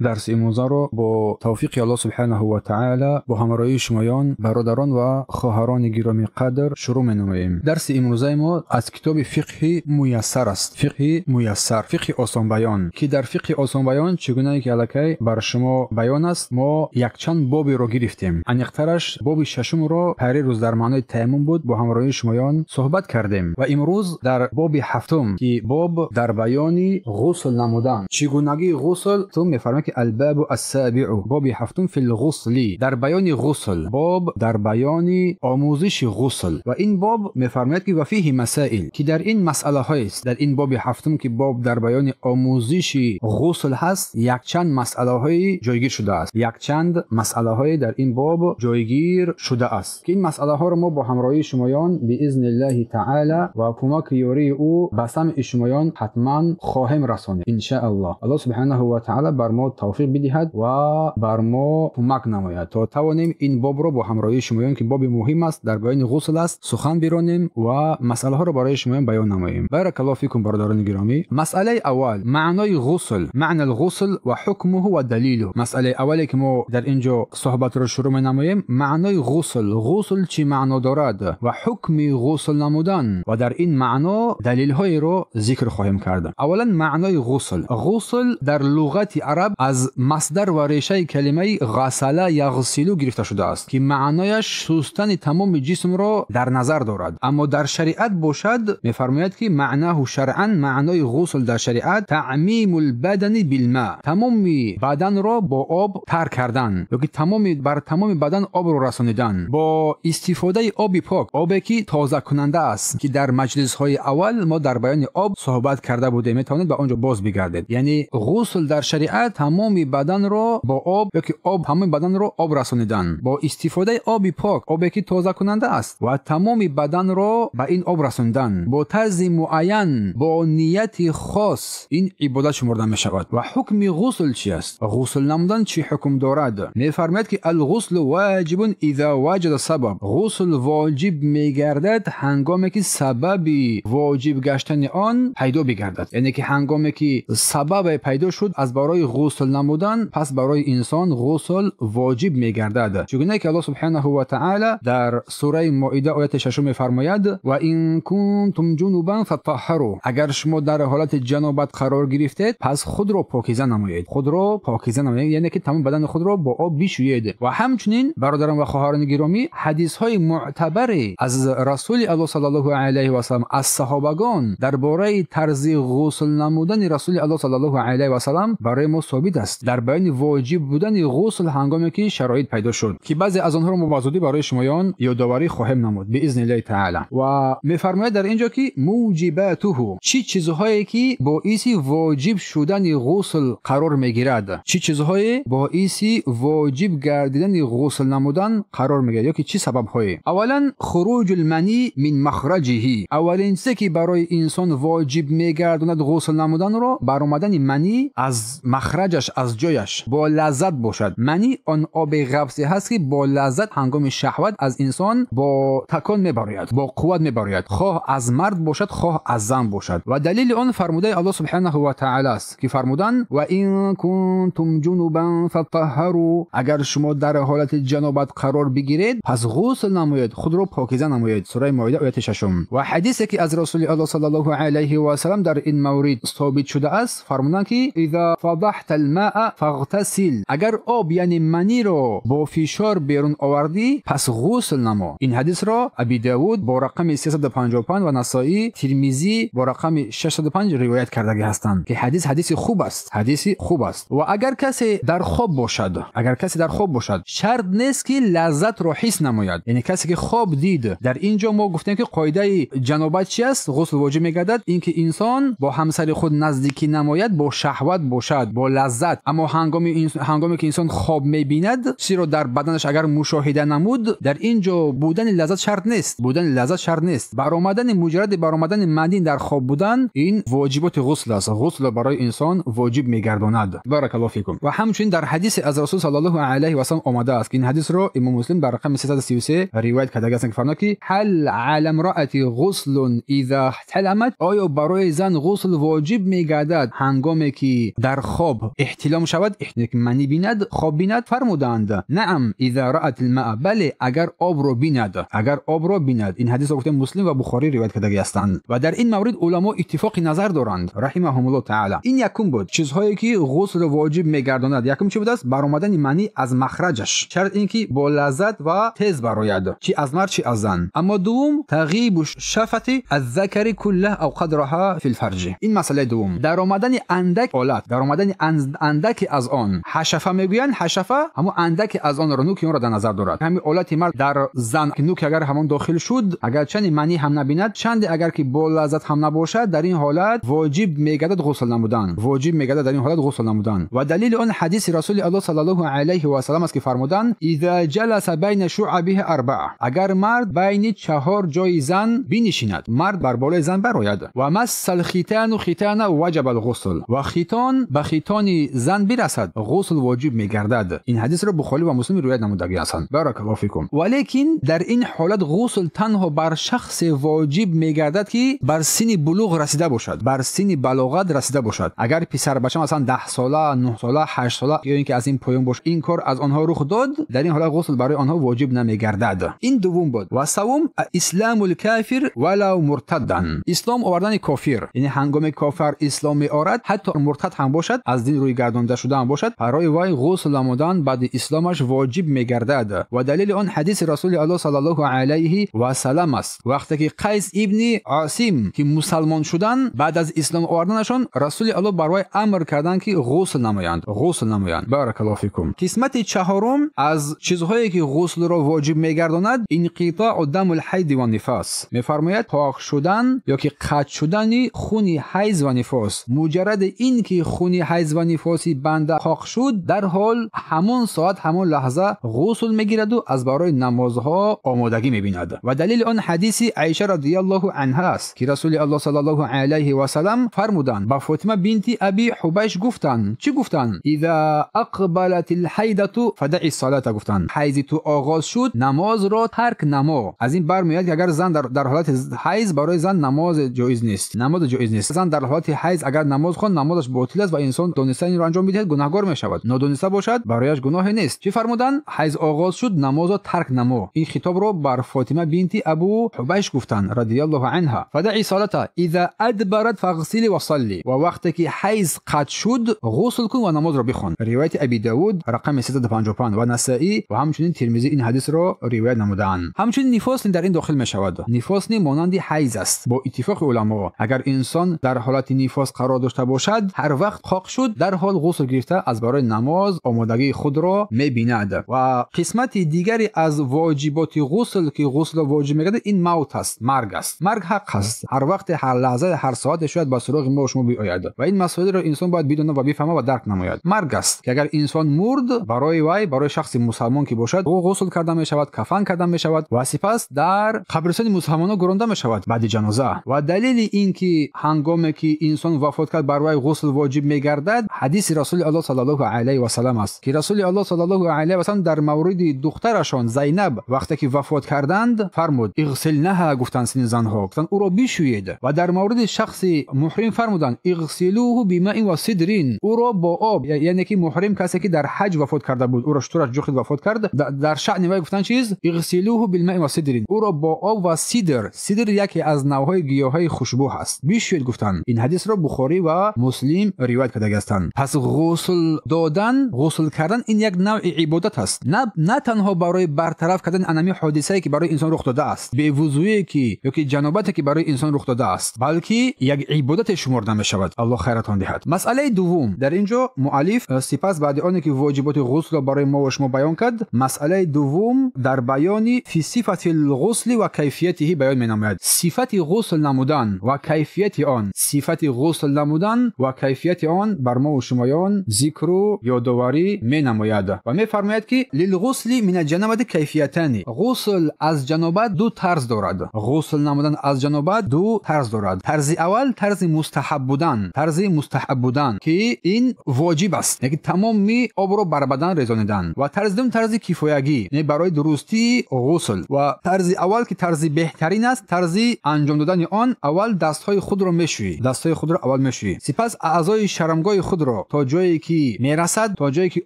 Дарси имрӯзаро бо тавфиқи Аллоҳ субҳанаҳу ва таъала бо ҳамроҳии шумоён бародарон ва хоҳарони гиромиқадр шурӯъ менамоем. Дарси имрӯзаи мо аз китоби фиқҳи муяссар аст. Фиқҳи муяссар, фиқҳи осонбаён, ки дар фиқҳи осонбаён чӣ гунае ки аллакай бар шумо баён аст, мо якчанд боберо гирифтем. Аниқтараш боби шашумро парирӯз дар маънои таяммум буд, бо ҳамроҳии шумоён суҳбат кардем ва имрӯз дар боби ҳафтум, ки боб дар баёни ғусл намудан, чӣ гунагии ғусл, ту мефармояд ки الباب السابع، боби ҳафтум فی الغسل، дар баёни ғусл, боб дар баёни омӯзиши ғусл. Ва ин боб мефармояд ки وفيه مسائل, ки дар ин масъалаҳоест. Дар ин боби ҳафтум, ки боб дар баёни омӯзиши ғусл ҳаст, якчанд масъалаҳое ҷойгир шудааст. Якчанд масъалаҳое дар ин боб ҷойгир шудааст, ки ин масъалаҳоро мо бо ҳамроҳии шумоён بإذن الله تعالى ва кӯмаки ёрии ӯ ба самъи шумоён ҳатман хоҳем расонид, иншааллоҳ. Аллоҳ субҳанаҳу ва таъала бар мо тавфиқ бидиҳад ва бар мо кӯмак намояд, то тавонем ин бобро бо ҳамроҳии шумоён, ки боби муҳим аст, дар баёни ғусл аст, сухан биронем ва масъалаҳоро барои шумоён баён намоем. بارك الله فيكم. Бародарони гиромӣ, масъалаи аввал: маънои ғусл, معنى الغسل وحكمه ودليله. Масъалаи аввале ки мо дар ин ҷо суҳбатро шурӯъ менамоем: маънои ғусл, ғусл чӣ маъно дорад ва ҳукми ғусл намудан, ва дар ин маъно далилҳоеро зикр хоҳем кард. Аввалан, маънои ғусл. Ғусл дар луғати араб аз масдар ва решаи калимаи غسل يغسل гирифта шудааст, ки маънояш шустани тамоми ҷисмро дар назар дорад. Аммо дар шариат бошад, мефармояд ки معناه شرعا, маънои ғусл дар шариат تعميم البدن بالماء, тамоми баданро бо об тар кардан ёки тамоми бар тамоми бадан обро расонидан бо истифодаи оби пок, обе ки тозакунанда аст, ки дар маҷлисҳои аввал мо дар баёни об суҳбат карда будем, метавонед ба он ҷо боз бигардед. Яъне ғусл дар шариат тамоми баданро бо об ёки об, тамоми баданро об расонидан бо истифодаи оби пок, обе ки тозакунанда аст, ва тамоми баданро ба ин об расонидан бо тарзи муайян, бо нияти хос, ин ибодат шуморда мешавад. Ва ҳукми ғусл чи аст? Ғусл намудан чӣ ҳукм дорад? Мефармояд ки الغسل واجب إذا وجد سبب. Ғусл воҷиб мегардад, ҳангоме ки сабаби воҷиб гаштани он пайдо бигардад, яъне ки ҳангоме ки сабабе пайдо шуд аз барои ғусл намудан, пас барои инсон ғусл воҷиб мегардад. Чигуна ки Аллоҳ субҳанаҳу ва таъала дар сураи Моида, ояти шашум мефармояд: وإن كنتم جنبا فاطهروا. Агар шумо дар ҳолати ҷанобат қарор гирифтед, пас худро покиза намоед. Худро покиза намоед, яъне ки тамоми бадани худро бо об бишӯед. Ва ҳамчунин, бародарон ва хоҳарони гиромӣ, ҳадисҳои мӯътабаре аз Расули Аллоҳ саллаллоҳу алайҳи васалам, аз саҳобагон дар бораи тарзи ғусл намудани Расули Аллоҳ саллаллоҳу алайҳи васалам барои мо собит аст дар баёни воҷиб будани ғусл, ҳангоме ки шароит пайдо шуд, ки баъзе аз онҳоро мо ба зудӣ барои шумоён ёдоварӣ хоҳем намуд بإذن الله تعالى. Ва мефармояд дар ин ҷо ки موجباته, чӣ чизҳое ки боиси воҷиб шудани ғусл қарор мегирад, чӣ чизҳое боиси воҷиб гардидани ғусл намудан қарор мегирад ё ки чӣ сабабҳое? Аввалан, خروج المني من مخرجه. Аввалин чизе ки барои инсон воҷиб мегардонад ғусл намуданро, баромадани манӣ аз махраҷаш, аз ҷояш, бо лаззат бошад. Манӣ он оби ғафсе ҳаст, ки бо лаззат ҳангоми шаҳват аз инсон бо такон мебарояд, бо қувват мебарояд, хоҳ аз мард бошад, хоҳ аз зан бошад. Ва далели он фармудаи Аллоҳ субҳанаҳу ва таъала аст, ки фармуданд: وإن كنتم جنبا فاطهروا. Агар шумо дар ҳолати ҷанобат қарор бигиред, пас ғусл намоед, худро покиза намоед. Сураи Моида, ояти шашум. Ва ҳадисе ки аз Расули Аллоҳ саллаллоҳу алайҳи васалам дар ин маврид собит шудааст, фармуданд ки إذا فضحت الماء فاغتسل. Агар об, яъне маниро, бо фишор берун овардӣ, пас ғусл намо. Ин ҳадисро Аби Давуд бо рақами 355 ва Насоӣ, Тирмизӣ бо рақами 605 ривоят кардагӣ ҳастанд, ки ҳадис ҳадиси хуб аст, ҳадиси хуб аст. Ва агар касе дар хоб бошад, агар касе дар хоб бошад, шарт нест ки лаззатро ҳис намояд. Яъне касе ки хоб дид, дар ин ҷо мо гуфтем ки қоидаи ҷанобат чи аст, ғусл воҷиб мегардад: ин ки инсон бо ҳамсари худ наздикӣ намояд, бо шаҳват бошад, бо лаззат. Аммо ҳангоме ки инсон хоб мебинад, чиро дар баданаш агар мушоҳида намуд, дар ин ҷо будани лаззат шарт нест, будани лаззат шарт нест. Баромадани, муҷарради баромадани манӣ дар хоб будан, ин воҷиботи ғусл аст, ғусл барои инсон воҷиб мегардонад. بارك الله فيكم. Ва ҳамчунин дар ҳадисе аз Расул саллаллоҳу алайҳи васалам омадааст, ки ин ҳадисро Имом Муслим дар рақами 333 ривоят кардагиастанд, ки фармуд ки هل على المرأة غسل إذا احتلمت. Оё барои зан ғусл воҷиб мегардад, ҳангоме ки дар хоб احتلام شود، منی بیند، خواب بیند، فرمودند نعم اذا رأت الماء، بله اگر آب رو بیند، اگر آب رو بیند. این حدیث گفته مسلم و بخاری روایت کرده هستند و در این مورد علما اتفاق نظر دارند رحمهم الله تعالی. این یکم بود چیزهایی که غسل واجب میگرداند. یکم چی بود است؟ برآمدن منی از مخرجش، شرط اینکه با لذت و تیز برآید، چی از مرد چی از زن. اما دوم تغییب شفت الذکر كله او قدرها فی الفرج، این مسئله دوم، در آمدن اندک آلت، در آمدن اندک از آن، حشفه میگویند، حشفه همون اندک از آن رو، نوک اون را در نظر دارد. همین آلت مرد در زن که نوک اگر همون داخل شد، اگر چند منی هم نبیند، چند اگر که با لذت هم نباشد، در این حالت واجب میگردد غسل نمودن، واجب میگردد در این حالت غسل نمودن. و دلیل آن حدیث رسول الله صلی الله علیه و سلم است که فرمودند اذا جلس بین شعبه اربع، اگر مرد بین چهار جای زن بنشیند، مرد بر بالای زن برآید، و مس الختان ختان وجب الغسل، و ختان به ختان زن برسد، غسل واجب میگردد. این حدیث را بخاری و مسلم روایت نمودگی هستند. بارک الله فیکم. ولیکن در این حالت غسل تنها بر شخص واجب میگردد که بر سن بلوغ رسیده باشد، بر سن بلاغت رسیده باشد. اگر پسر بچه مثلا 10 ساله، 9 ساله، 8 ساله یا اینکه از این پایین باشه، این کار از آنها رخ داد، در این حالت غسل برای آنها واجب نمیگردد. این دوم بود. و سوم اسلام الکافر ولو مرتدا، اسلام آوردن کافر، یعنی هنگام کافر اسلام می آورد، حتی مرتد هم باشد، از دین روی گردانده شده هم باشد، برای وی غسل نمودن بعد اسلامش واجب میگردد. و دلیل آن حدیث رسول الله صلی الله علیه و سلم است. وقتی که قیس ابن عاصم که مسلمان شدن بعد از اسلام آوردنشان، رسول الله بر وی امر کردند که غسل نمایند، غسل نمایند. بارک الله فیکم. قسمت چهارم از چیزهایی که غسل را واجب میگرداند، انقطاع دم الحیض و نفاس. میفرماید پاک شدن یا که قطع شدن خون حیض و نفاس. مجرد این که خون حیض و نفاسی بنده پاک شد، در حال همون ساعت همون لحظه غسل میگیرد و از برای نمازها آمادگی میبیند. و دلیل آن حدیث عایشه رضی الله عنها است که رسول الله صلی الله علیه و سلم فرمودند با فاطمه بنت ابی حبیش گفتند، چی گفتند؟ اذا اقبلت الحیضه فدعی الصلاه، گفتند حیض تو آغاز شد نماز را ترک نما. از این برمیاد که اگر زن در حالت حیض، برای زن نماز جایز نیست، نماز جایز نیست. زن در حالت حیض اگر نماز خواند نمازش باطل است و انسان دانسته این را انجام میدهد گناهگار میشود، نادانسته باشد برایش گناه نیست. چی فرمودند؟ حیض آغاز شد نماز را ترک نما. این خطاب را بر فاطمه بنت ابو حبیش گفتند رضی الله عنها. فدعی صلاته اذا ادبرت فاغسلی و صلی، و وقتی که حیض قطع شد غسل کن و نماز را بخوان. روایت ابی داود رقم 355 و نسائی و همچنین ترمذی این حدیث را روایت نمودند. همچنین نفاس در این داخل می شود. نفاس مانند حیض است با اتفاق علما. اگر انسان در حالت نفاس قرار داشته باشد، هر وقت پاک شد در حال غسل گرفته از برای نماز آمادگی خود را می بیند. و قسمت دیگری از واجبات غسل که غسل واجب میگردد این موت است، مرگ است. مرگ حق است، هر وقت، هر لحظه، هر ساعت شاید با سراغ ما و شما بیاید و این مسائل را انسان باید بداند و بفهمد و درک نماید. مرگ است که اگر انسان مرد، برای وی، برای شخص مسلمان که باشد، او غسل کرده می شود، کفن کرده می شود و سپس در قبرستان مسلمانان گرونده می شود بعد جنازه. و دلیل این که هنگامی که انسان وفات کرد بر وی غسل واجب می گردد، حدیث رسول الله صلی الله علیه و سلم است که رسول الله صلی الله علیه و سلم در مورد دخترشان زینب وقتی که وفات کردند فرمود اغسلنها، گفتند سن زنها، گفتند او را بشویید. و در مورد شخص محرم فرمودند اغسلوه بماء و سدر، او را با آب، یعنی که محرم کسی که در حج وفات کرده بود، او را شترش جخد وفات کرد، در شأن وی گفتند چیز؟ اغسلوه بالماء و سدر، او را با آب و سدر. سدر یکی از نوع‌های گیاه‌های خوشبو هست، بشویید گفتند. این حدیث را بخاری و مسلم روایت کرده هستند. پس غسل دادن، غسل کردن این یک نوع عبادت است، نه تنها برای برطرف کردن انمی حادثه‌ای که برای انسان رخ داده است، بی‌وضویی که یا که جنابتی که برای انسان رخ داده است، بلکه یک عبادت شمرده می شود. الله خیرتان دهد. مسئله دوم در اینجا مؤلف سپس بعد آن که واجبات غسل را برای ما و شما بیان کرد، مسئله دوم در بیان فی صفت الغسل و کیفیته بیان می نماید. صفت غسل نمودن و کیفیت آن، صفت غسل نمودن و کیفیت آن بر ما و شمایان ذکر و یادآوری می نماید و می فرماید که للغسل من الجنابه کیفیتان، غسل از جنابت دو طرز دارد. غسل نمودن از جنابت دو طرز دارد. طرز اول طرز مستحب بودن، طرز مستحب بودن که این واجب است، یعنی تمامی آب را بر بدن ریزانیدن. و طرز دوم طرز کفایگی، یعنی برای درستی غسل. و طرز اول که طرز بهترین است، طرز انجام دادن آن، اول دستهای خود را میشویی، دستهای خود را اول میشویی، سپس اعضای شرمگاه خود را обро то ҷое ки мерасад, то ҷое ки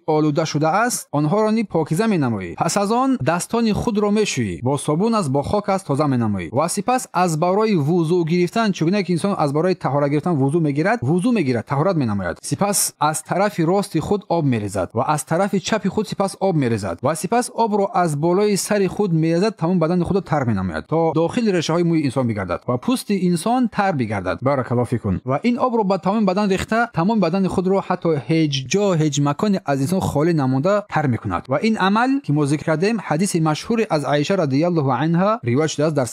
олуда шудааст, онҳоро ни покиза менамоӣ. Пас аз он дастони худро мешӯӣ, бо собун аст, бо хок аст, тоза менамоӣ. Ва сипас аз барои вузӯ гирифтан, чунки инсон аз барои таҳорат гирифтан вузӯ мегирад, таҳорат менамояд. Сипас аз тарафи рости худ об мерезад ва аз тарафи чапи худ сипас об мерезад ва сипас обро аз болои сари худ мерезад, тамом бадани худро тар менамояд то дохили решаҳои мӯи инсон бигардад ва пӯсти инсон тар бигардад. Баракаллоҳу фикум. Ва ин обро ба тамоми бадан рехта, тамоми бадани худро ҳатто ҳеҷ ҷо, ҳеҷ маконе аз инсон холӣ намонда тар мекунад. Ва ин амал ки мо зикр кардем, ҳадиси машҳуре аз Аиша радиаллоҳу анҳа ривоят шудааст дар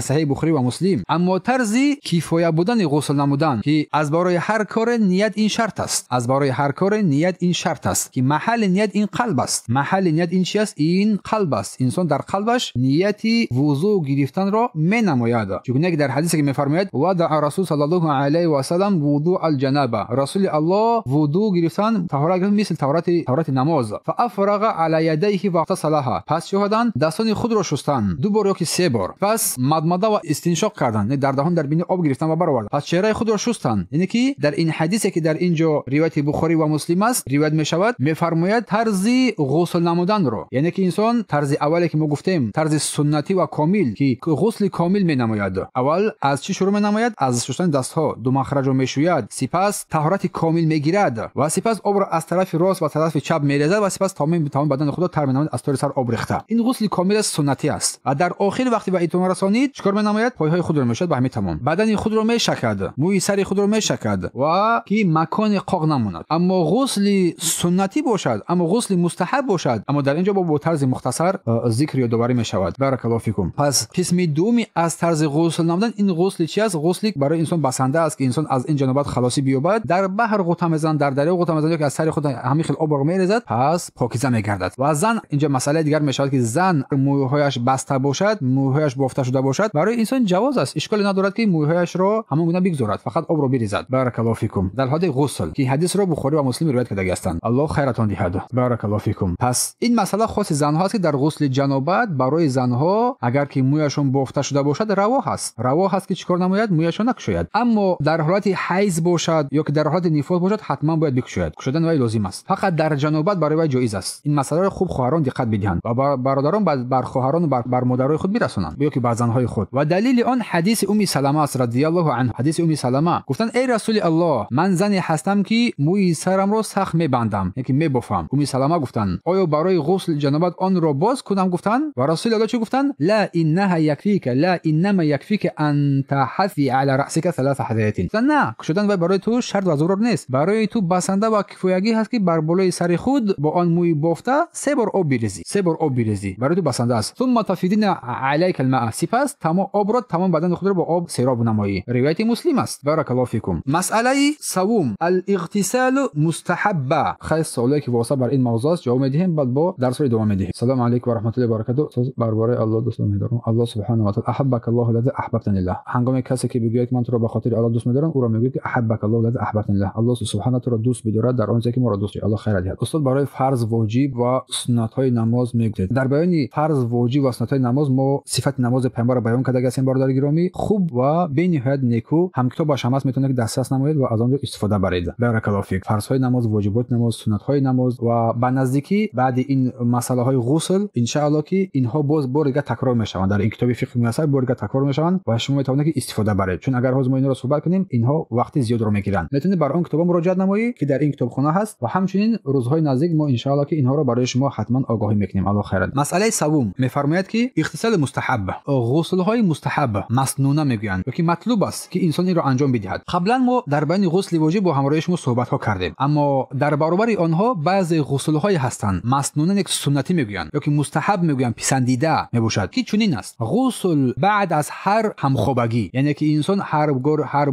саҳеҳи Бухорӣ ва Муслим. Аммо тарзи кифоя будани ғусл намудан, ки аз барои ҳар кор ният ин шарт аст, аз барои ҳар кор ният ин шарт аст, ки маҳалли ният ин қалб аст. Маҳалли ният ин чи аст? Ин қалб аст. Инсон дар қалбаш нияти вузӯ гирифтанро менамояд. Чунки дар ҳадисе ки мефармояд: вадаъа расул саллаллоҳу алайҳи васаллам вудӯъ алҷанаба, Расули Аллоҳ вудӯ гирифтан, таҳорат гирифтан мисли таҳорати намоз. Фаафраға ала ядайҳи вақтасалаҳа, пас чӣ карданд? Дастони худро шустанд 2 бор ё ки 3 бор. Пас мадмада ва истиншоқ карданд, дар даҳон дар бинӣ об гирифтан ва бароварданд. Пас чеҳраи худро шустанд. Яъне ки дар ин ҳадисе ки дар ин ҷо ривояти Бухорӣ ва Муслим аст, ривоят мешавад, мефармояд тарзи ғусл намуданро. Яъне ки инсон тарзи аввале ки мо гуфтем, тарзи суннатӣ ва комил, ки ғусли комил менамояд. Аввал аз чӣ шурӯъ менамояд? Аз шустани дастҳо, 2 махраҷро мешӯяд, сипас таҳорати комил мегирад ва сипас обро аз тарафи рост ва тарафи чап мерезад ва сипас тамоми бадани худро тар менамояд аз тори сар об рехта. Ин ғусли комил суннатӣ аст. Ва дар охир вақте ба итмом расонид, чикор менамояд? Пойҳои худро мешӯяд ба ҳамин тамом. Бадани худро мешакад, мӯи сари худро мешакад ва ки макони қоқ намонад. Аммо ғусли суннатӣ бошад, аммо ғусли мустаҳаб бошад, аммо дар инҷо бо тарзи мухтасар зикр ёдоварӣ мешавад. Баракаллоҳу фикум. Пас қисми дуюми аз тарзи ғусл намудан ин ғусли чи аст? Ғусли барои инсон басанда аст ки инсон аз ин ҷанобат халосӣ биёбад. Дар баҳр ғӯта мезанад, дар дарё ғӯта мезанад ё ки аз сари худ ҳамин хел обро мерезад, пас покиза мегардад. Ва зан, инҷо масъалаи дигар мешавад ки зан мӯйҳояш баста бошад, мӯйҳояш бофта шуда бошад, барои инсон ҷавоз аст, ишколе надорад ки мӯйҳояшро ҳамон гуна бигзорад, фақат обро бирезад. Баракаллоҳу фикум. Дар ҳолати ғусл ки ҳадисро Бухорӣ ва Муслим ривоят карда ҳастанд. Аллоҳ хайратон диҳад. Баракаллоҳу фикум. Пас ин масъала хоси занҳо аст ки дар ғусли ҷанобат барои занҳо агар ки мӯяшон бофта шуда бошад раво ҳаст. Раво ҳаст ки чикор намояд? Мӯяшон накушояд. Аммо дар ҳолати ҳайз бошад ё ки дар ҳолати нифос бошад, ҳатман бояд бикушояд. Кушодан вай лозим аст. Фақат дар ҷанобат барои вай ҷоиз аст. Ин масъаларо хуб хоҳарон диққат бидиҳанд ва бародарон бар хоҳарон ва бар модарои худ бирасонанд ё ки бар занҳои худ. Ва далели он ҳадиси Умми Салама аст радиаллоҳу анҳу. Ҳадиси Умми Салама гуфтанд: эй Расули Аллоҳ, ман зане ҳастам ки мӯи сарамро сахт мебандам, яъне ки мебофам. Умми Салама гуфтанд: оё барои ғусл ҷанобат онро боз кунам? Гуфтанд. Ва Расули Аллоҳ чӣ гуфтанд? ла иннаҳа якфика, ла иннама якфика ан таҳафи ала раъсика саласа ҳазаятин. На, кушодан вай барои ту шарт ва зарур нест. Барои ту басанда ва кифоягӣ ҳаст ки бар болои сари худ бо он мӯи бофта 3 бор об бирезӣ. 3 бор об бирезӣ барои ту басанда аст. Сумма тафидина алайка алмаа, сипас тамом обро, тамом бадани худро бо об сероб намоӣ. Ривояти Муслим аст. Баракаллоҳу фикум. Масъалаи севум, алиғтисалу мустаҳабба. Хайр, саволе ки восита бар ин мавзӯъ аст ҷавоб медиҳем, баъд бо дарсҳо идома медиҳем. Салому алайкум ва раҳматуллоҳи ва баракатуҳ. Бар бораи Аллоҳ дӯст медорам. Аллоҳ субҳонаҳу ва таъоло аҳаббакаллоҳу аллазӣ аҳбабтаниллоҳ. Ҳангоме касе ки бигӯяд ки ман туро ба хотири Аллоҳ дӯст медорам, ӯро мегӯяд ки аҳаббакаллоҳу аллазӣ аҳбабтаниллоҳ. Аллоҳ субҳонаҳу туро дӯст медорад дар он чизе ки моро дӯст дорад. Аллоҳ хайр диҳад. Устод, барои фарз, воҷиб ва суннатҳои намоз мегӯяд. Дар баёни фарз, воҷиб ва суннатҳои намоз мо сифати намози паёмбарро баён карда ҳастем, бародари гиромӣ. Хуб ва бениҳоят неку ҳам китобаш ҳам аст, метавонед ки дастрас намоед ва аз он ҷо истифода баред. Баракаллоҳу фик. Фарзҳои намоз, воҷиботи намоз, суннатҳои намоз ва ба наздикӣ баъди ин масъалаҳои ғусл иншааллоҳ ки инҳо боз бор дигар такрор мешаванд. Дар ин китоби фиқҳи муяссар бор дигар такрор мешаванд ва шумо метавонед ки истифода баред. Чун агар ҳозир мо инро суҳбат кунем, инҳо вақти зиёдро мегиранд. Метавонед бар он китобҳо муроҷиат намоед ки дар ин китобхона ҳаст ва ҳамчунин рӯзҳои наздик мо иншааллоҳ ки инҳоро барои шумо ҳатман огоҳӣ мекунем. Аллоҳ хайрат. Масъалаи севум мефармояд ки иғтисоли мустаҳаб, ғуслҳои мустаҳаб маснуна мегӯянд ё ки матлуб аст ки инсон инро анҷом бидиҳад. Қаблан мо дар баёни ғусли воҷиб бо ҳамроҳи шумо суҳбатҳо кардем, аммо дар баробари онҳо баъзе ғуслҳое ҳастанд маснуна, як суннатӣ мегӯянд ё ки мустаҳаб мегӯянд, писандида мебошад ки чунин аст: ғусл баъд аз ҳар ҳамхобагӣ, яъне ки инсон ҳар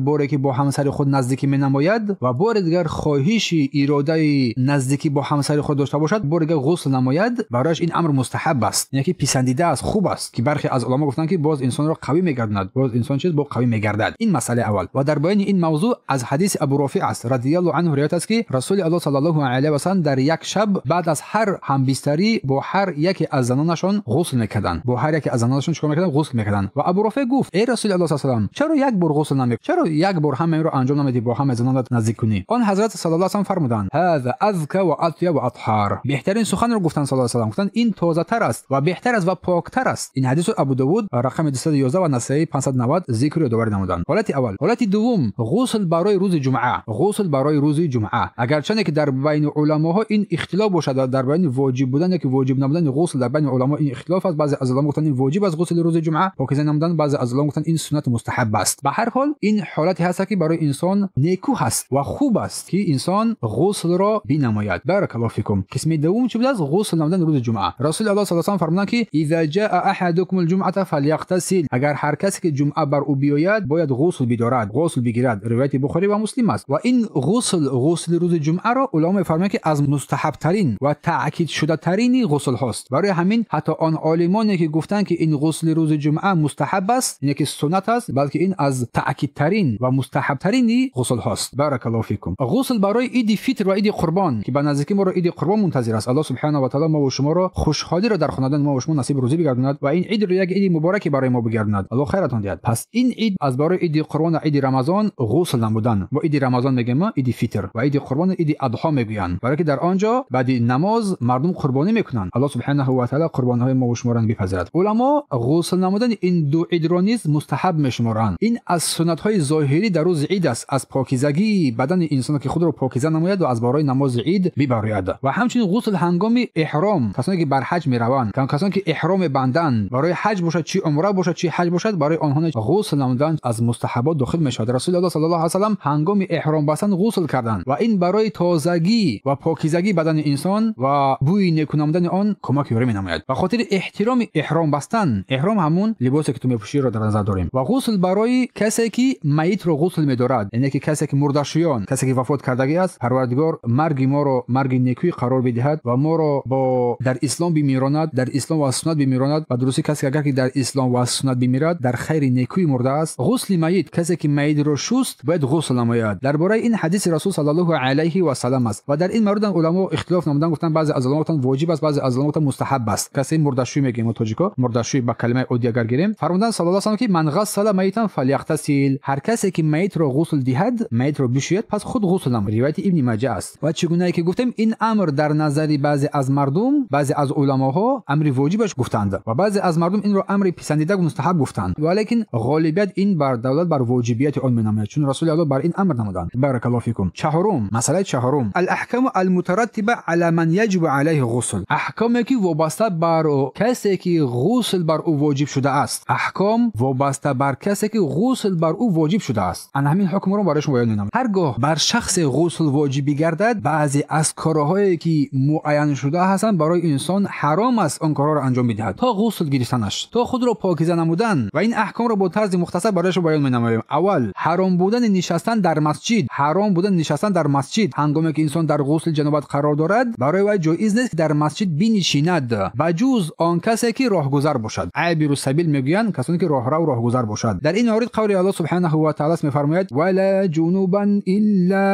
боре ки бо ҳамсари худ наздикӣ менамояд ва бори дигар хоҳиши иродаи наздикӣ бо ҳамсари худ дошта бошад, бори дигар ғусл намояд, барояш ин амр мустаҳаб аст, яъне ки писандида аст, хуб аст ки бархе аз уламо гуфтанд ки боз инсонро қавӣ мегардонад, боз инсон чиз бо қавӣ мегардад. Ин масъалаи аввал. Ва дар баёни ин мавзӯъ аз ҳадиси Абу Рофиъ аст радиаллоҳу анҳу ривоят аст ки Расули Аллоҳ саллаллоҳу алайҳи васаллам дар як шаб баъд аз ҳар ҳамбистарӣ бо ҳар яке аз занонашон ғусл мекарданд. Бо ҳар яке аз занонашон чикор мекарданд? Ғусл мекарданд. Ва Абу Рофиъ гуфт: эй Расули Аллоҳ саллаллоҳу алайҳи васаллам, чаро як бор ғусл намекунӣ? Чаро як бор ҳама инро анҷом намедиҳӣ, бо ҳама занонат наздик кунӣ? Он ҳазрат саллаллоҳу алайҳи васаллам фармуданд: ҳаза азка ва атйаб ва атҳар. Беҳтарин суханро гуфтанд саллаллоҳу алайҳи васаллам, гуфтанд ин тозатар аст ва беҳтар аст ва поктар аст. Ин ҳадисро Абу Довуд рақами 211 ва Насаӣ 590 зикр ёдоварӣ намуданд. Ҳолати аввал. Ҳолати дуввум, ғусл барои рӯзи ҷумъа. Ғусл барои рӯзи ҷумъа. Агарчанде ки дар байни уламоҳо ин ихтилоф бошад ва дар байни воҷиб будан ё ки воҷиб набудани ғусл дар байни уламо ин ихтилоф аст. Баъзе аз уламо гуфтанд ин воҷиб аст ғусли рӯзи ҷумъа покиза намудан, баъзе аз уламо гуфтанд ин суннат мустаҳаб аст. Ба ҳар ҳол ин ҳолате ҳаст ки барои инсон неку ҳаст ва хуб аст ки инсон ғуслро бинамояд. Баракаллоҳу фикум. Қисми дуввум чӣ будааст? Ғусл намудан рӯзи ҷумъа. Расули Аллоҳ саллаллоҳу алайҳи васаллам фармуданд ки иза ҷаа аҳадукум алҷумъата фалйақтасил. Агар ҳар касе ки ҷумъа бар ӯ биёяд бояд ғусл бидорад, ғусл бигирад. Ривояти Бухорӣ ва Муслим аст. Ва ин ғусл, ғусли рӯзи ҷумъаро уламо мефармоянд ки аз мустаҳабтарин ва таъкид шудатарини ғуслҳост. Барои ҳамин ҳатто он олимоне ки гуфтанд ки ин ғусли рӯзи ҷумъа мустаҳаб аст, яъне ки суннат аст, балки ин аз таъкидтарин ва мустаҳабтарини ғуслҳост. Баракаллоҳу фикум. Ғусл барои иди фитр ва иди қурбон ки ба наздикӣ моро иди қурбон мунтазир аст. Аллоҳ субҳанаҳу ва таъоло мо ва шуморо хушҳолиро дар хонадони мо ва шумо насиб рӯзӣ бигардонад ва ин идро як иди мубораке барои мо бигардонад. Аллоҳ хайратон диҳад. Пас ин ид аз барои иди қурбон ва иди Рамазон ғусл намудан. Мо иди Рамазон мегӯем, мо иди фитр ва иди қурбон иди адҳо мегӯянд, барои ки дар он ҷо баъди намоз мардум қурбонӣ мекунанд. Аллоҳ субҳанаҳу ва таъоло қурбонҳои мо ва шуморо бипазирад. Уламо ғусл намудани ин ду идро низ мустаҳаб мешуморанд. Ин аз суннатҳои зоҳирӣ дар рӯзи ид аст, аз покизагии бадани инсон ки худро покиза намояд ва аз барои намози ид бибарояд. Ва ҳамчунин ғусл ҳангоми эҳром, касоне ки бар ҳаҷ мераванд, касоне ки эҳром мебанданд, барои ҳаҷ бошад, чи умра бошад, чи ҳаҷ бошад, барои онҳо ғусл намудан аз мустаҳабот дохил мешавад. Расулуллоҳ саллаллоҳу алайҳи васаллам ҳангоми эҳром бастан ғусл карданд ва ин барои тозагӣ ва покизагии бадани инсон ва бӯи неку намудани он кӯмак ёрӣ менамояд. Ба хотири эҳтироми эҳром бастан, эҳром ҳамун либосе ки ту мепӯширо дар назар дорем. Ва ғусл барои касе ки майитро ғусл медорад, яъне ки касе ки мурдашӯён, касе ки вафот кардагӣ аст, Парвардигор марги моро марги некӯй қарор бидиҳад ва моро бо дар ислом бимиронад, дар ислом ва суннат бимиронад. Ва дурустӣ касе агар ки дар ислом ва суннат бимирад, дар хайри некӯй мурда аст. Ғусли майит, касе ки майитро шуст бояд ғусл намояд. Дар бораи ин ҳадиси расул саллаллоҳу алайҳи васаллам аст ва дар ин маврид уламо ихтилоф намуданд, гуфтанд баъзе аз уламо гуфтанд воҷиб аст, баъзе аз уламо гуфтанд мустаҳаб аст. Касе мурдашӯй мегӯем мо тоҷико, мурдашӯй ба калимаи оддӣ агар гирем, фармуданд саллаллоҳу алайҳи васаллам ки ман ғассала майитан фалйақтасил. Ҳар касе ки майитро ғусл диҳад, майитро бишӯяд, пас худ ғусл намояд. Ривояти Ибни Маҷа аст. Ва чӣ гунае ки гуфтем, ин амр дар назари баъзе аз мардум, баъзе аз уламоҳо амри воҷибаш гуфтанд ва баъзе аз мардум инро амри писандида мустаҳаб гуфтанд, валекин ғолибият ин бар давлат бар воҷибияти он менамояд, чун Расули Аллоҳ бар ин амр намуданд. Баракаллоҳу фикум. Чаҳорум, масъалаи чаҳорум, алаҳкаму алмутараттиба ала ман яҷибу алайҳи ғусл. Аҳкоме ки вобаста бар касе ки ғусл бар ӯ воҷиб шудааст. Аҳком вобаста бар касе ки ғусл бар ӯ воҷиб шудааст. Ана ҳамин ҳукмро барои шумо баён менамоям. Ҳаргоҳ бар шахсе ғусл воҷиб бигардад, баъзе аз корҳое ки муайян шуда ҳастанд барои инсон ҳаром аст он корҳоро анҷом бидиҳад то ғусл гирифтанаш, то худро покиза намудан. Ва ин аҳкомро бо тарзи мухтасар барои шумо баён менамоем. Аввал, ҳаром будани нишастан дар масҷид. Ҳаром будани нишастан дар масҷид ҳангоме ки инсон дар ғусли ҷанобат қарор дорад, барои вай ҷоиз нест ки дар масҷид бинишинад, ба ҷуз он касе ки роҳгузар бошад. Абиру сабил мегӯянд касоне ки роҳрав роҳгузар бошад. Дар ин маврид қавли Аллоҳ субҳанаҳу ва таъоло мефармояд: вала ҷунубан илла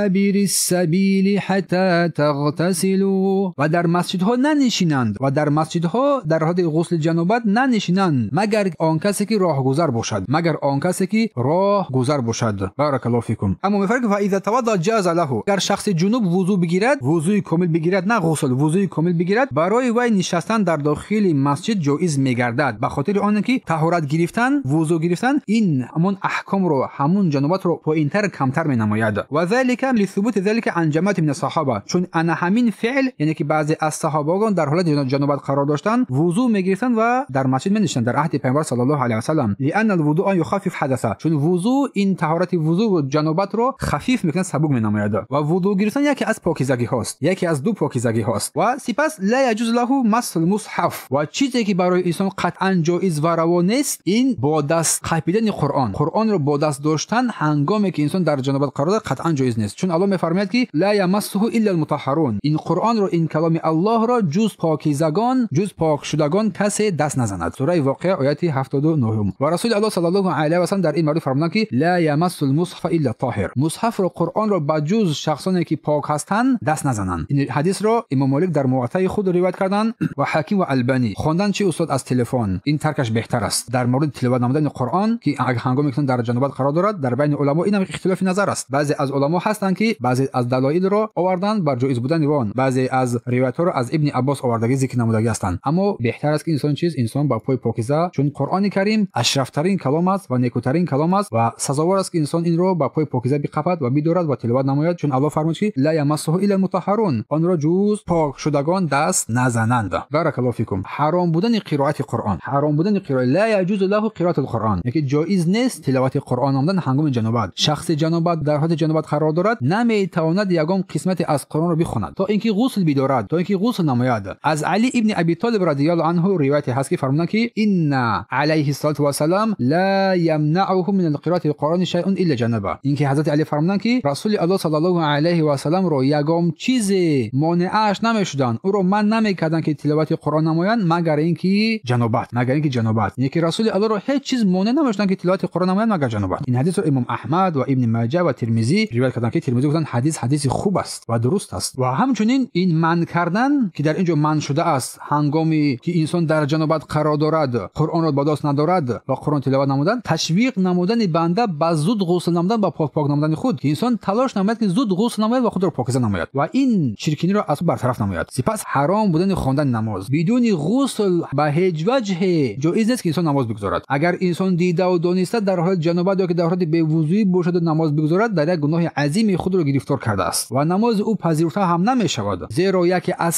абири сабили ҳатта тағтасилу. Ва дар масҷидҳо нанишинанд, ва дар масҷидҳо дар ҳолати ғусли ҷанобат нанишинанд, магар он касе ки роҳгузар бошад, магар он касе ки роҳгузар бошад. Баракаллоҳу фикум. Аммо мефармояд: фа иза тавадда ҷаза лаҳу. Агар шахси ҷунуб вузӯ бигирад, вузӯи комил бигирад, на ғусл, вузӯи комил бигирад, барои вай нишастан дар дохили масҷид ҷоиз мегардад, ба хотири он ки таҳорат гирифтан, вузӯ гирифтан ин ҳамон аҳкомро, ҳамон ҷанобатро поинтар камтар менамояд. Ва залика лисубути залика ан ҷамоати мин асҳоба. Чун ана ҳамин феъл, яъне ки баъзе аз саҳобагон дар ҳолати ҷанобат қарор доштанд, вузӯ мегирифтанд ва дар масҷид менишастанд дар аҳди паёмбар саллаллоҳу алайҳи васаллам. лианна алвудуа юхаффиф ҳадаса. Чун вузӯ ин таҳорати вузӯ ва ҷанобатро хафиф мекунад, сабук менамояд. Ва вузӯ гирифтан яке аз покизагиҳост, яке аз ду покизагиҳост. Ва сипас ла яҷуз лаҳу масл мусҳаф. Ва чизе ки барои инсон қатъан ҷоиз ва раво нест, ин бо даст қапидани Қуръон. Қуръонро бо даст доштан ҳангоме ки инсон дар ҷанобат қарор дорад қатъан ҷоиз нест, чун Аллоҳ мефармояд ки ла ямассуҳу илла алмутаҳҳарун. Ин Қуръонро, ин каломи Аллоҳро ҷуз покизагон, ҷуз покшудагон касе даст назанад. Сураи Воқеа ояти 79. Ва Расули Аллоҳ саллаллоҳу алайҳи васаллам дар ин маврид фармуданд ки ла ямассу алмусҳафа илла тоҳир. Мусҳафро, Қуръонро ба ҷуз шахсоне ки пок ҳастанд даст назананд. Ин ҳадисро Имом Молик дар Муаттаи худ ривоят карданд ва Ҳаким ва Албанӣ. Хондан чи устод аз телефон, ин таркаш беҳтар аст. Дар мавриди тиловат намудани Қуръон ки ҳангоме ки дар ҷанобат қарор дорад, дар байни уламо ин ҳам ихтилофи назар аст. Баъзе аз аз уламо ҳастанд ки баъзе аз далоилро оварданд бар ҷоиз будани он, баъзе аз ривоятҳоро аз Ибни Аббос овардагӣ зикр намудагӣ ҳастанд. Аммо беҳтар аст ки инсон чиз инсон ба пои покиза, чун Қуръони Карим ашрафтарин калом аст ва некутарин калом аст ва сазовор аст ки инсон инро ба пои покиза биқапад ва бидорад ва тиловат намояд, чун Аллоҳ фармуд ки ла ямассуҳу илла мутаҳҳарун, онро ҷуз пок шудагон даст назананд. Баракаллоҳу фикум. Ҳаром будани қироати Қуръон, ҳаром будани қироат, ла яҷузу лаҳу қироатул Қуръон, яъне ҷоиз нест тиловати Қуръон намудан ҳангоми ҷанобат. Шахси ҷанобат дар ҳолати ҷанобат қарор дорад, наметавонад ягон қисмати аз Қуръонро бихонад то инки ғусл бидорад, то инки ғусл намояд. Аз Али ибни Аби Толиб радияллоҳу анҳу ривояте ҳаст ки фармуданд ки инна алайҳи салоту вассалам ла ямнаъуҳу мин қироати Қуръони шайъун илла ҷанаба. Инки ҳазрати Али фармуданд ки Расули Аллоҳ саллаллоҳу алайҳи васалламро ягон чизе монеааш намешуданд, ӯро манъ намекарданд ки тиловати Қуръон намоянд, магар инки ҷанобат, магар инки ҷанобат. Яъне ки Расули Аллоҳро ҳеҷ чиз монеъ намешуданд ки тиловати Қуръон намоянд магар ҷанобат. Ин ҳадисро Имом Аҳмад ва Ибни Маҷа ва Тирмизӣ ривоят карданд ки Тирмизӣ гуфтанд ҳадис ҳадиси хуб аст ва дуруст аст. Ва ҳамчунин ин манъ кардан ки дар инҷо манъ шудааст ҳангоме ки инсон дар ҷанобат қарор дорад, Қуръонро ба даст надорад ва Қуръон тиловат намудан, ташвиқ намудани банда ба зуд ғусл намудан, ба пок пок намудани худ, ки инсон талош намояд ки зуд ғусл намояд ва худро покиза намояд ва ин чиркиниро аз худ бартараф намояд. Сипас ҳаром будани хондани намоз бидуни ғусл ба ҳеҷ ваҷҳе ҷоиз нест ки инсон намоз бигузорад. Агар инсон дида ва дониста дар ҳолати ҷанобат ё ки дар ҳолати бевузӯӣ бошад ва намоз бигузорад, дар як гуноҳи азими худро гирифтор кардааст ва намози ӯ пазируфта ҳам намешавад. Зеро яке аз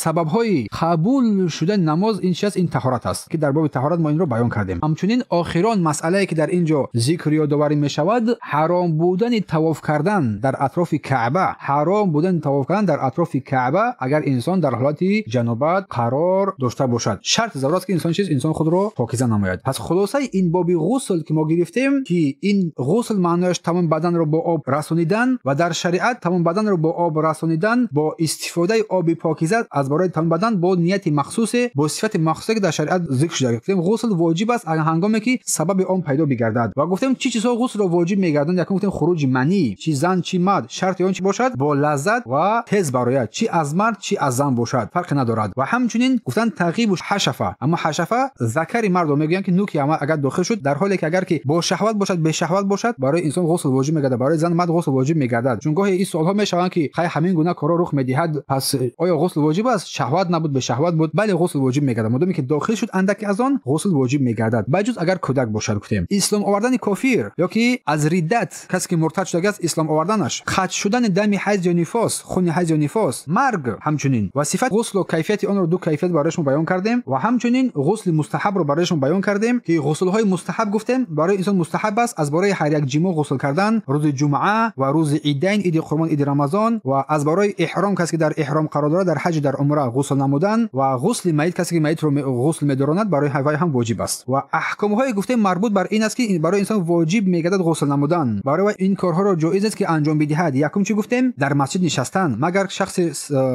сабабҳои қабул шудани намоз ин чиз, ин таҳорат аст ки дар боби таҳорат мо инро баён кардем. Ҳамчунин охирон масъалае ки дар инҷо зикр ёдоварӣ мешавад, ҳаром будани тавоф кардан дар атрофи Каъба, ҳаром будани тавоф кардан дар атрофи Каъба агар инсон дар ҳолати ҷанобат қарор дошта бошад. Шарт зарур аст ки инсон чиз инсон худро покиза намояд. Пас хулосаи ин боби ғусл ки мо гирифтем, ки ин ғусл маънояш тамом баданро бо об расонидан ва дар шариат тамом баданро бо об расонидан бо истифодаи оби покиза аз барои тамом бадан бо нияти махсусе, бо сифати махсусе ки дар шариат зикр шуда. Гуфтем ғусл воҷиб аст ҳангоме ки сабаби он пайдо бигардад ва гуфтем чӣ чизҳо ғуслро воҷиб мегарданд. Якум гуфтем хуруҷи манӣ, чӣ зан чӣ мард, шарти он чӣ бошад, бо лаззат ва тез барояд, чӣ аз мард чӣ аз зан бошад, фарқе надорад. Ва ҳамчунин гуфтан тағибу ҳашафа, аммо ҳашафа закари мардро мегӯянд ки нуки агар дохил шуд, дар ҳоле ки агар ки бо шаҳват бошад, бе шаҳват бошад, барои инсон ғусл воҷиб мегардад, барои зан мард ғусл воҷиб мегардад. Чун гоҳе ин суолҳо мешаванд ки хай ҳамин гуна корҳо рух медиҳад, пас оё ғусл воҷиб аст? Шаҳват набуд, бе шаҳват буд. Бале, ғусл воҷиб мегардад. Модоме ки дохил шуд андаке аз он, ғусл воҷиб мегардад. Баҷуз агар кӯдак бошад. Гуфтем ислом овардани кофир ё ки аз риддат, касе ки муртад шудааст, ислом оварданаш, қатъ шудани дами ҳайз ё нифос, хуни ҳайз ё нифос, марг ҳамчунин ва сифат ғусл ва кайфияти онро ду кайфият барои шумо баён кардем ва ҳамчунин ғусли мустаҳабро барои шумо баён кардем ки ғуслҳои мустаҳаб гуфтем барои инсон мустаҳаб аст аз барои ҳар як ҷимоъ ғусл кардан рӯзи ҷумъа ва рӯзи идайн, иди қурбон, иди рамазон, ва аз барои эҳром, касе ки дар эҳром қарор дорад дар ҳаҷ, дар умра ғусл намудан ва ғусли майит, касе ки майитро ғусл медоронад барои ҳавай ҳам воҷиб аст. Ва аҳкомҳое гуфтем марбут бар ин аст ки барои инсон воҷиб мегардад ғусл намудан, барои ин корҳоро ҷоиз аст ки анҷом бидиҳад. Якум чӣ гуфтем? Дар масҷид нишастан, магар шахсе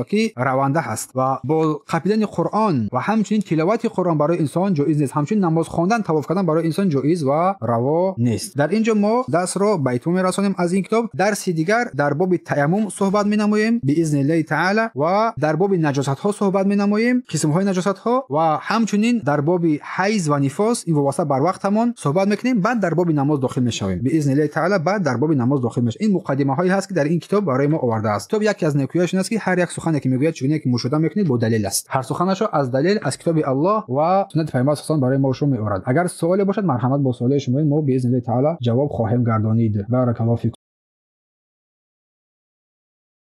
ки раванда ҳаст, ва бо қапидани Қуръон ва ҳамчунин тиловати Қуръон барои инсон ҷоиз нест. Ҳамчунин намоз хондан, тавоф кардан барои инсон ҷоиз ва раво нест. Дар инҷо мо дарсро ба итмом мерасонем аз ин китоб. Дарси дигар дар боби таяммум суҳбат менамоем биизниллаҳи таъала ва дар боби наҷосатҳо суҳбат менамоем, қисмҳои наҷосатҳо, ва ҳамчунин дар боби ҳайз ва нифос, ин вобаста бар вақтамон суҳбат мекунем. Баъд дар боби намоз дохил мешавем биизниллаҳи таъала, баъд дар боби намоз дохил мешавем. Ин муқаддимаҳое ҳаст ки дар ин китоб барои мо овардааст. Китоб яке аз некӯияш ин аст ки ҳар як сухане ки мегӯяд, чунин ки мушоҳида мекунед, бо далел аст. Ҳар суханашро аз далел, аз китоби Аллоҳ ва суннати Паёмбар саллаллоҳу барои мо шумо меорад. Агар суоле бошад, марҳамат бо суоли шумо мо биизниллаҳи таъала ҷавоб хоҳем гардонид. Баракаллоҳу фикум.